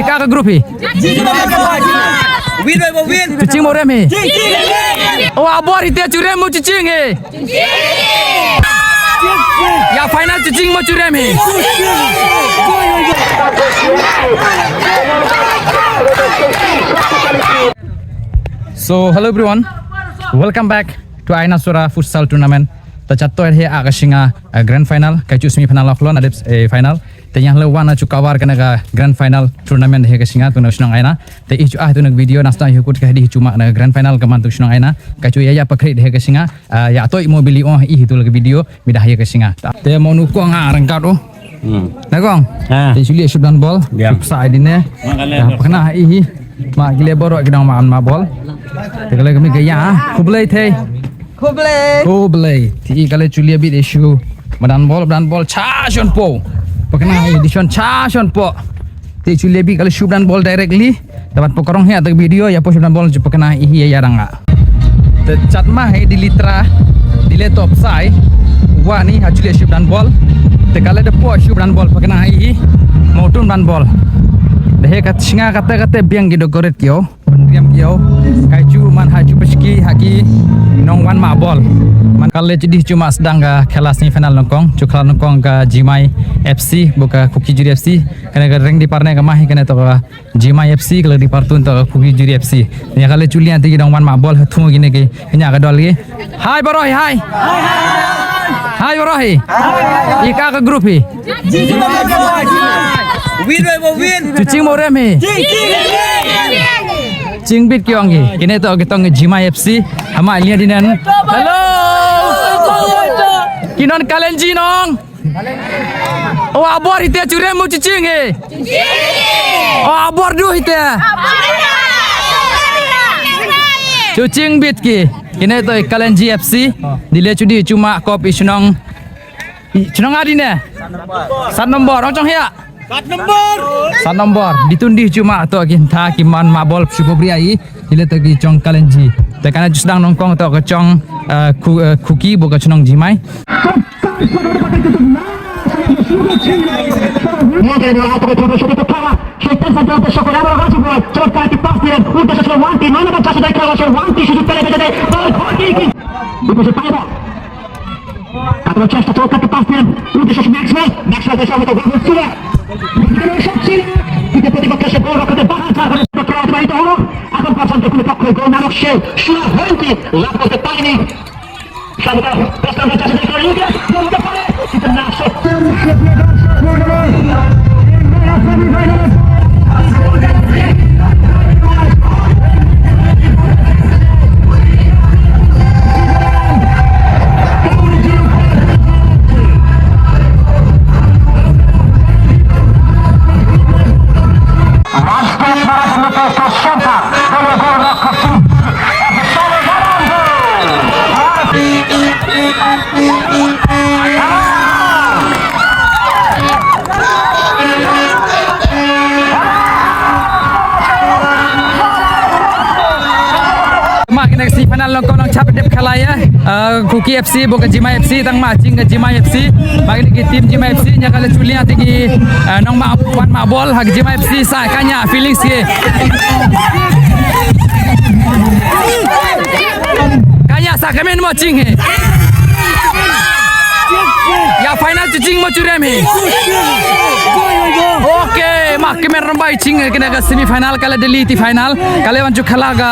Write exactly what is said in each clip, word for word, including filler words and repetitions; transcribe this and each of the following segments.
Ka ka group hi. Win, win, win. Chuching mo rem hi. O abor hi te churem mo chuching hi. Ya final chuching mo churem hi. So hello everyone, welcome back to Aina Sora Futsal Tournament. Ta chat to he a ka shinga, eh, grand final, ka chu semi final la khlon adep, eh, final. Te yang le wan a chu cover kane ka grand final tournament he ka shinga tu na shnong Aina. Te i chu ah tu na video na sta yu kut ka di chu ma na grand final ka man tu shnong Aina. Ka chu ya ya pakri he ka shinga, ah, ya to i mo bili oh i tu la ka video mi da he ka shinga. Te mo nu kong a rangkat oh. Hmm. Na kong. Ah. Te chu li shub dan bol. Ya. Shub sa di ne. Ma ka le. Ya, pakna i hi. Ma ki le boro ki dong ma an ma bol. Te ka le ka mi ka ya. Khublei te. Khublei. Khublei. Ti ka le chu li bit issue. Madan bol, madan bol cha shon po. Pakna hi di shon cha shon po. Ti chu li bi ka le shub dan bol directly. Dapat pokorong hi atak video ya po shub dan bol chu pakna hi ya ranga. Te chat ma hi di litra. Di le top sai. Wa ni ha chu li shub dan bol. Te ka le de po shub dan bol pakna hi. Mau tun dan bol. De he kat singa kata kata biang ki decorate kyo. Pynriam ïew. Kai chu man ha chu pashki ha ki nong wan ma bol. Man ka le chu di chu ma sdang ka khela semi final nongkong. Chu khela nongkong ka Jimai F C, bo ka Kuki Juri F C. Kane ka ring di parne ka ma hi kane to ka Jimai F C, ka le di partun to ka Kuki Juri F C. Nya ka le chu lian ti ki nong wan ma bol ha thung ki ne ki nya ka dol ki. Hai boro hi, hai. Hai boro hi. I ka ka group hi. Win, win, win. Chuching mo rem hi. Ching bit ki ong hi. Kine to ki tong Jimai F C. Hama lia dinan. Hello. Ki non Kalenji nong. O abor hi te churem mo chuching hi. O abor du hi te. Chuching bit ki. Kine to Kalenji F C. Di le chu di chu ma kop i shnong. I shnong a di ne. Sat nombor. Ong chong hia. Sat nombor. Sat nombor. Di tun di chu ma to ki tha ki man ma bol chu ko bri ai. Di le to ki chong Kalenji. Te kane chu sdang nongkong to ka chong, eh, Ku-, eh, Kuki bo ka chnong Jimai. Atau chest atau kat pass dia. Udah sih Maxwell. Maxwell dah sama tu. Bagus juga. Kita pergi pakai sekolah, kita bahas, kita pergi itu. Akan pasang ke kulit pakai gol, narok shell. Shula henti. Lakukan ke tiny. Sama tu. Pasang kita sekolah juga. Kita masuk. Ma kine ka semi final long ko long chap dep khalaya. Ah, Kuki F C bo ka Jimai F C, tang ma ching ka Jimai F C. Ma kine ki team Jimai F C nya ka le chulia ti ki, ah, nong ma wan ma bol ha ka Jimai F C sa ka nya feelings ki. Ka nya sa ka men mo ching he. Ya final chu ching mo chu rem hi. Okay, ma kmen ram bai ching kine ka semi final ka la deli ti final. Ka le wan chu khala ka,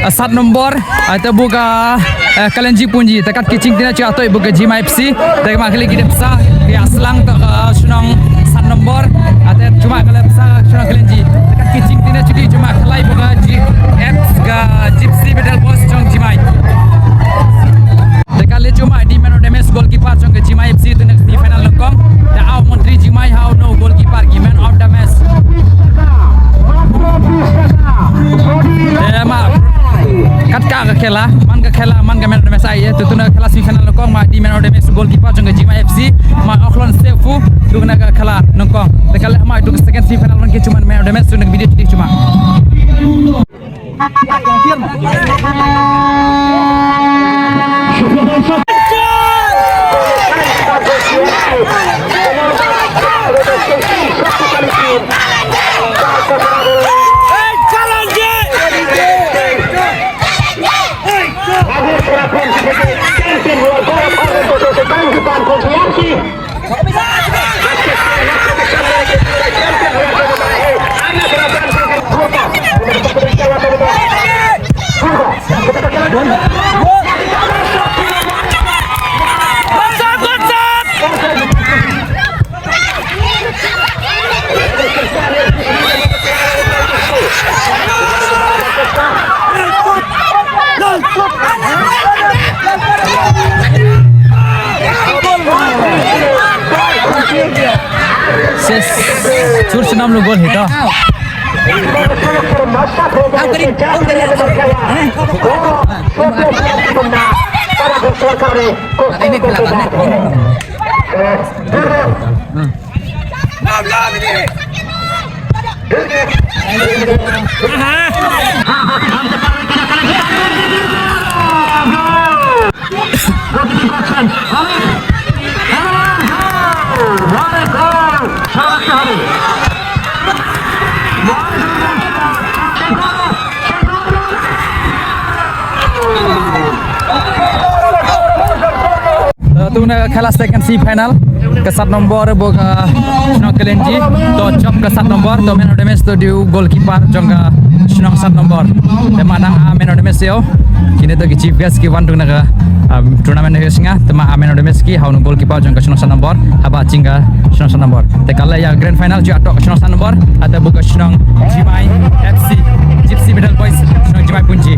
ah, sat nombor. Ai ta bu ka, eh, Kalenji Punji. Ta kat ki ching tina chu atoi bu ka Jimai F C. Ta ma kali ki dep sa. Ya slang ta ka shnong sat nombor. Ate chuma ka le sa shnong Kalenji. Ta kat ki ching tina chu ki chuma khalai bu ka G F ka Gypsy Battle Boss chong Jimai. Te ka le chuma di man of the match goalkeeper chong ka Jimai F C tu next di final long kong. Da au montri Jimai hau no goalkeeper ki man of the match. Te ma kat ka ka khela, man ka khela, man ka man of the match ai, tu tu na khela semi final long kong ma di man of the match goalkeeper chong ka Jimai F C, ma Okhlon Sefu, tu na ka khela long kong. Te ka le ma tu second semi final man ki chuma man of the match tu na video di chuma. Ses, sur senam lu gol hito. To, tu na khela second semi final. Ka sat nombor bad ka shnong Kalenji. To, jop ka sat nombor. To, man of the match to dei u goalkeeper jong ka shnong sat nombor. Te ma nang, ah, man of the match ïa u. Kine to ki chief guest ki wan tu na ka, um, tournament ha ka sngi. Te ma, ah, man of the match ki ha u goalkeeper jong ka shnong sat nombor. Haba jing ka shnong sat nombor. Te ka la ïa grand final ju atok ka shnong sat nombor. Hata bad ka shnong Jemai F C. Gypsy Battle Boys. Shnong Jemai Punji.